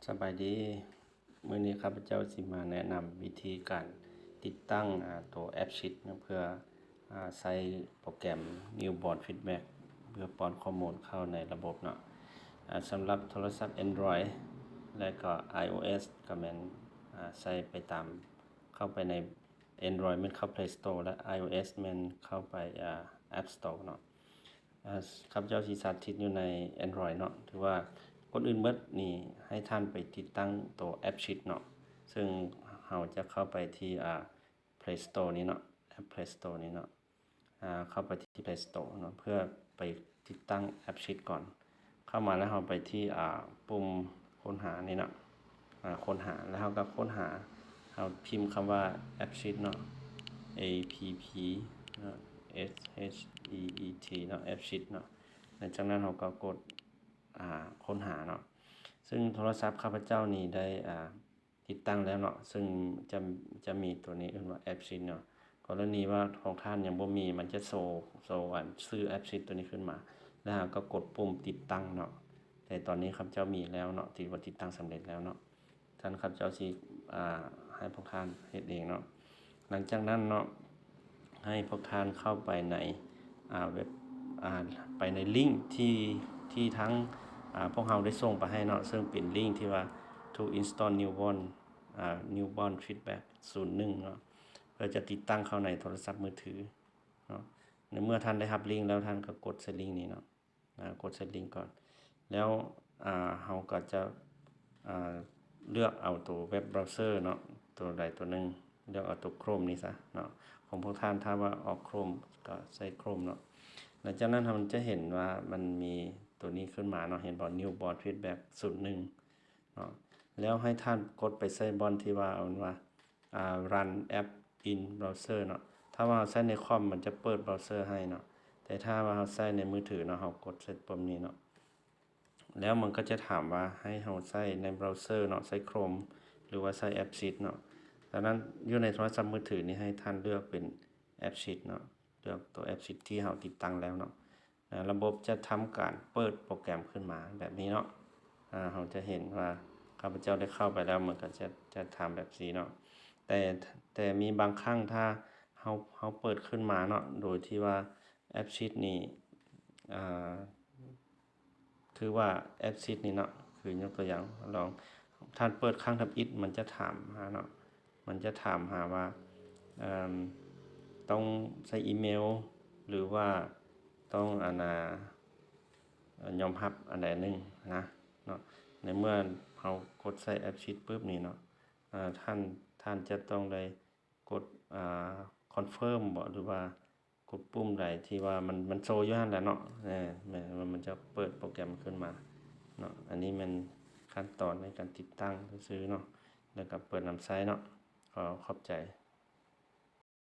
ສະບາຍດີ, ມື້ນີ້ຂ້າພະເຈົ້າຊິມາແນະນຳວິທີການຕິດຕັ້ງ ອາ ໂຕແອັບຊີດເນາະ ເພື່ອ ອາ ໃຊ້ໂປຣແກຣມ Newborn Feedback ເພື່ອປ້ອນຂໍ້ມູນເຂົ້າໃນລະບົບເນາະ. ອາ ສຳລັບໂທລະສັບ Android ແລະກໍ iOS ກໍແມ່ນ ອາ ໃຊ້ໄປຕາມ ເຂົ້າໄປໃນ Android ແມ່ນເຂົ້າ Play Store ແລະ iOS ແມ່ນເຂົ້າໄປ ອາ App Store ເນາະ. ອາ ຂ້າພະເຈົ້າຊິສາທິດຢູ່ໃນ Android ເນາະ. ຖືວ່າກ່ອນອື່ນເບິດນີ້ ໃຫ້ທ່ານໄປຕິດຕັ້ງໂຕແອັບຊີດເນາະ, ເຊິ່ງເຮົາຈະເຂົ້າໄປທີ່ ອາ Play Store ນີ້ເນາະ, ແອັບ Play Store ນີ້ເນາະ. ອາ ເຂົ້າໄປທີ່ Play Store ເນາະ ເພື່ອໄປຕິດຕັ້ງແອັບຊີດກ່ອນ. ເຂົ້າມາແລ້ວເຮົາໄປທີ່ ອາ ປຸ່ມຄົ້ນຫານີ້ເນາະ, ອາ ຄົ້ນຫາ ແລ້ວເຮົາກໍຄົ້ນຫາ ເຮົາພິມຄຳວ່າແອັບຊີດເນາະ, A P P ເນາະ, S H E E T ເນາະ, ແອັບຊີດເນາະ. ຫຼັງຈາກນັ້ນເຮົາກໍກົດ ອາ ຄົ້ນຫາເນາະ. ເຊິ່ງໂທລະສັບຂ້າພະເຈົ້ານີ້ໄດ້ ອາ ຕິດຕັ້ງແລ້ວເນາະ, ເຊິ່ງຈະ ຈະມີໂຕນີ້ເອີ້ນວ່າແອັບຊີດເນາະ. ກໍລະນີວ່າຂອງທ່ານຍັງບໍ່ມີ ມັນຈະໂຊ ໂຊອັນຊື່ແອັບຊີດໂຕນີ້ຂຶ້ນມາ ແລ້ວເຮົາກໍກົດປຸ່ມຕິດຕັ້ງເນາະ. ແຕ່ຕອນນີ້ຂ້າພະເຈົ້າມີແລ້ວເນາະ, ຖືວ່າຕິດຕັ້ງສຳເລັດແລ້ວເນາະ. ທ່ານ ຂ້າພະເຈົ້າຊິ ອາ ໃຫ້ພວກທ່ານເຮັດເອງເນາະ. ຫຼັງຈາກນັ້ນເນາະ ໃຫ້ພວກທ່ານເຂົ້າໄປໃນ ອາ ເວັບ ອາ ໄປໃນລິ້ງທີ່ ທີ່ທາງ ອາ ພວກເຮົາໄດ້ສົ່ງໄປໃຫ້ເນາະ, ເຊິ່ງເປັນລິ້ງທີ່ວ່າ To install newborn ອາ Newborn Feedback ສູນໜຶ່ງເນາະ, ເພື່ອຈະຕິດຕັ້ງເຂົ້າໃນໂທລະສັບມືຖືເນາະ. ໃນເມື່ອທ່ານໄດ້ຮັບລິ້ງແລ້ວ ທ່ານກໍກົດໃສ່ລິ້ງນີ້ເນາະ, ອາ ກົດໃສ່ລິ້ງກ່ອນ. ແລ້ວ ອາ ເຮົາກໍຈະ ອາ ເລືອກເອົາໂຕເວັບບຣາວເຊີເນາະ, ໂຕໃດໂຕໜຶ່ງ, ເລືອກເອົາໂຕໂຄຣມນີ້ຊະເນາະ. ຂອງພວກທ່ານ ຖ້າວ່າອອກໂຄຣມ ກໍໃສ່ໂຄຣມເນາະ. ຫຼັງຈາກນັ້ນ ເຮົາຈະເຫັນວ່າມັນມີໂຕນີ້ຂຶ້ນມາເນາະ, ເຫັນບໍ່? Newborn Feedback ສູນໜຶ່ງ ເນາະ. ແລ້ວໃຫ້ທ່ານກົດໄປໃສ່ບ່ອນທີ່ວ່າ ເອົາວ່າ ອາ Run App in Browser ເນາະ. ຖ້າວ່າເຮົາໃຊ້ໃນຄອມ ມັນຈະເປີດບຣາວເຊີໃຫ້ເນາະ, ແຕ່ຖ້າວ່າເຮົາໃຊ້ໃນມືຖືເນາະ, ເຮົາກົດໃສ່ປຸ່ມນີ້ເນາະ. ແລ້ວມັນກໍຈະຖາມວ່າໃຫ້ເຮົາໃຊ້ໃນບຣາວເຊີເນາະ, ໃຊ້ໂຄຣມ ຫຼືວ່າໃຊ້ແອັບຊີດເນາະ. ດັ່ງນັ້ນ ຢູ່ໃນໂທລະສັບມືຖືນີ້ ໃຫ້ທ່ານເລືອກເປັນແອັບຊີດເນາະ, ເລືອກໂຕແອັບຊີດທີ່ເຮົາຕິດຕັ້ງແລ້ວເນາະ. ອາ ລະບົບຈະທຳການເປີດໂປຣແກຣມຂຶ້ນມາແບບນີ້ເນາະ. ອາ ເຮົາຈະເຫັນວ່າຂ້າພະເຈົ້າໄດ້ເຂົ້າໄປແລ້ວ ມັນກໍຈະ ຈະທຳແບບຊີ້ເນາະ. ແຕ່ ແຕ່ມີບາງຄັ້ງ ຖ້າເຮົາ ເຮົາເປີດຂຶ້ນມາເນາະ ໂດຍທີ່ວ່າແອັບຊີດນີ້ ອາ ຄືວ່າແອັບຊີດນີ້ເນາະ, ຄືຍົກຕົວຢ່າງ ລອງທ່ານເປີດຄັ້ງທຳອິດ ມັນຈະຖາມຫາເນາະ, ມັນຈະຖາມຫາວ່າ ເອີ່ມ ຕ້ອງໃສ່ອີເມວ ຫຼືວ່າຕ້ອງ ອັນນ່າ ຍອມຮັບອັນໃດໜຶ່ງນະເນາະ. ໃນເມື່ອເຮົາກົດໃສ່ແອັບຊີດປຶບນີ້ເນາະ, ອາ ທ່ານ ທ່ານຈະຕ້ອງໄດ້ກົດ ອາ ຄອນເຟີມບໍ ຫຼືວ່າກົດປຸ່ມໃດທີ່ວ່າມັນ ມັນໂຊຢູ່ຫັ້ນແຫຼະເນາະ. ເອີ ແມ່ນວ່າມັນຈະເປີດໂປຣແກຣມຂຶ້ນມາເນາະ. ອັນນີ້ແມ່ນຂັ້ນຕອນໃນການຕິດຕັ້ງຊື່ໆເນາະ ແລ້ວກໍເປີດນຳໃຊ້ເນາະ. ຂໍຂອບໃຈ.